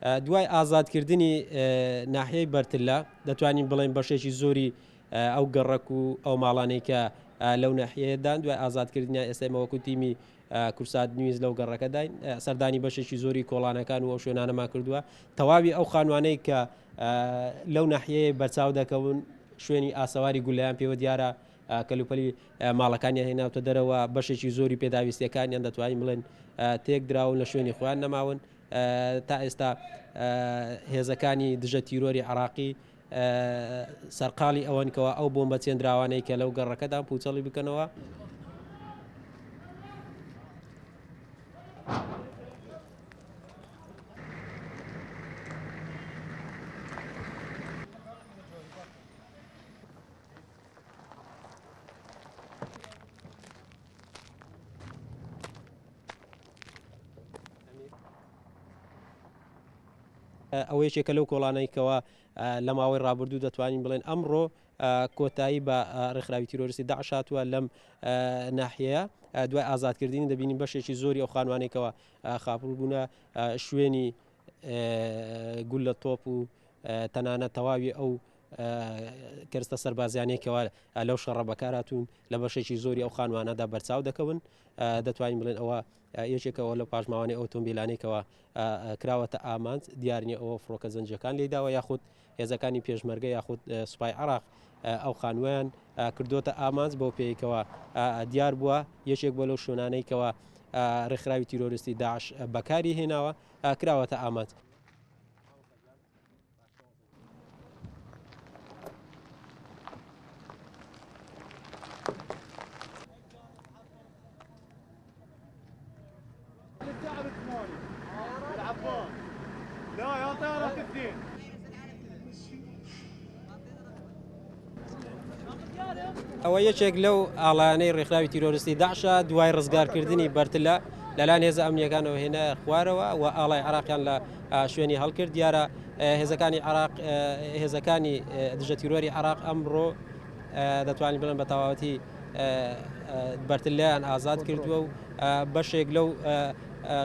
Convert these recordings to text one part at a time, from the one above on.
دوای ئازادکردنی ناحیەی بەرتلە دەتوانین بڵێین بەشێکی زۆری ئەو گەڕەک و ئەو ماڵانەی کە لەو ناحیەیەدان دوای ئازادکردنیان ئێستا ئێمە وەکو تیمی کورسات نیوز لەو گەڕەکەداین سەردانی بەشێکی زۆری کۆڵانەکان و ئەو شوێنانەمان کردووە تەواوی ئەو خانوانەی کە لەو ناحیەیە بەرچاو دەکەون شوێنی ئاسەواری گولەیان پێوە دیارە کەلوپەلی ماڵەکانیان هێناوتە دەرەوە بەشێکی زۆری پێداویستیەکانیان دەتوانین بڵێن تێک دراون لە شوێنی خۆیان نەماون تا ئێستا هێزەکانی دژە تیرۆری عراقی سەرقاڵی ئەوەن کەوا ئەو بۆمبە چێندراوانەی کە لەو گەڕەکەدان پوچەڵی بکەنەوە. ئەوە یەکێکە لەو کۆڵانەی کەوا لە ماوەی ڕابردوو دەتوانین بڵێن ئەمڕۆ کۆتایی بە ڕێکخراوی تیرۆریستی داعش هاتووە لەم ناحیەیە دوای ئازادکردنی دەبینین بەشێکی زۆری ئەو خانوانێکەوە خاپور بوونە شوێنی گولە تۆپ و تەنانەت تەواوی ئەو کەرستە سەربازیانەی کەوا لەو شەڕە بەکارهاتوون لە بەشێکی زۆری ئەو خانوانەدا بەرچاو دەکەون دەتوانین بڵێن ئەوە یەکێکەوە لە پاشماوانی ئۆتۆمبیلانەی کەوا کراوەتە ئامانج دیار نییە ئەوە فڕۆکە جەنگییەکان لێیداوە یاخود هێزەکانی پێشمەرگە یاخود سوپای عراق ئەو خانوویان کردوتە ئامانج بەو پێیکەوە دیار بووە یەکێک بۆ لەو شوێنانەی کەوا ڕێکخراوی تیرۆریستی داعش بەکاری هێناوە کراوەتە ئامانج. ئەوە یەکێک لەو ئاڵایانەی ڕێکخراوی تیرۆریستی داعشە دوای ڕزگارکردنی بەرتلە لەلایەن هێزە ئەمنیەکانەوە هێنایە خوارەوە و ئاڵای عراقیان لە شوێنی هەڵکرد دیارە هێزەکانی عراق هێزەکانی دژە تیرۆری عراق ئەمڕۆ دەتوانین بڵێن بە تەواوەتی بەرتلیان ئازاد کردووە و بەشێک لەو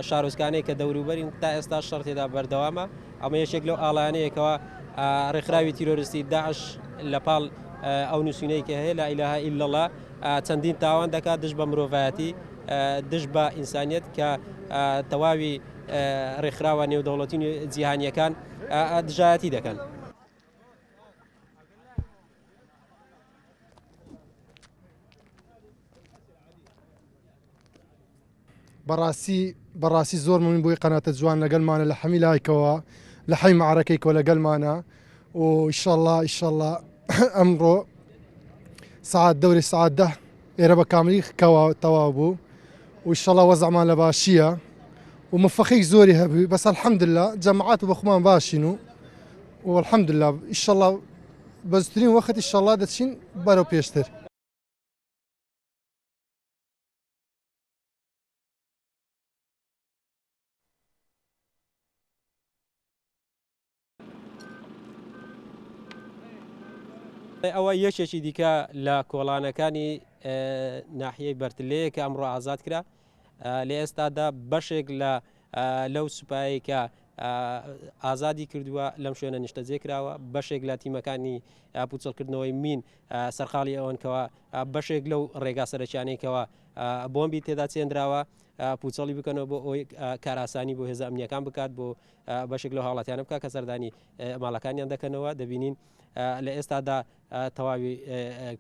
شارۆچکانەی کە دەوروبەرین تا ئێستا شەڕ تێدا بەردەوامە ئەمە یەکێک لەو ئاڵایانەیەکەوە ڕێکخراوی تیرۆریستی داعش لە پاڵ ئەو نووسینەی کە هەیە لا ئیلاهە ئیلا اللە چەندین تاوان دەکات دژ بە مرۆڤایەتی دژ بە ئینسانیت کە تەواوی ڕێکخراوە نێودەوڵەتی جیهانیەکان دژایەتی دەکەن. بەڕاستی بەڕاستی زۆر مەمنون بۆی قەناتە جوان لەگەلمانە لە حەمی لایکەوە لە حەی مەعرەکەی کۆ لەگەلمانە و ئیشەڵا ئیشەڵا ئەمڕۆ سعات دەوری سعات دە ئێرە بە کاملی کەوا تەواو بوو و ئیشەڵا وەزعمان لە باشیە و مفەخێک زۆری هەبوو بەس الحمدلله جەماعات و بەخۆمان باشین و و الحمدلله ئیشەڵا بەزووترین وەخت ئیشەڵا دەچین بەرەو پێشتر. ئەوە یەکێکی دیکە لە کۆڵانەکانی ناحیەی بەرتلەیە کە ئەمڕۆ ئازاد کرا لە ئێستادا بەشێک لە لەو سوپایەی کە ئازادی کردووە لەم شوێنە نیشتەجێ کراوە بەشێک لە تیمەکانی پوچەڵکردنەوەی مین سەرقاڵی ئەوەن کەوا بەشێک لەو ڕێگا سەرەکیانەی کەوا بۆمبی تێدا چێنراوە پوچەڵی بکەنەوە بۆ ئەوەی کارئاسانی بۆ هێزە ئەمنیەکان بکات بۆ بەشێک لەو هاوڵاتیانە بکات کە سەردانی ماڵەکانیان دەکەنەوە دەبینین لە ئێستادا تەواوی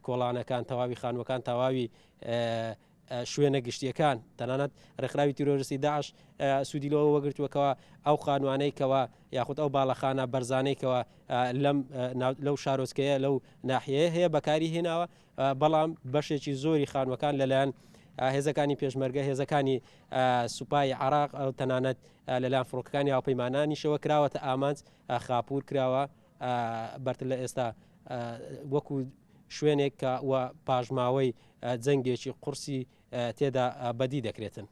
کۆڵانەکان تەواوی خانووەکان تەواوی شوێنە گشتیەکان تەنانەت ڕێکخراوی تیرۆریستی داعش سوودی لەوە وەگرتووە کەوا ئەو خانوانەی کەوا یاخود ئەو باڵەخانە بەرزانەی کەوا لەم لەو شارۆچکەیە لەو ناحیەیە هەیە بەکاری هێناوە بەڵام بەشێکی زۆری خانوەکان لەلایەن هێزەکانی پێشمەرگە هێزەکانی سوپای عراق تەنانەت لەلایەن فڕۆکەکانی هاوپەیمانانیشەوە کراوەتە ئامانج خاپور کراوە بەرتر لە ئێستا وەکو شوێنێک کە و پاشماوەی جەنگێکی قورسی تێدا بەدی دەکرێتن.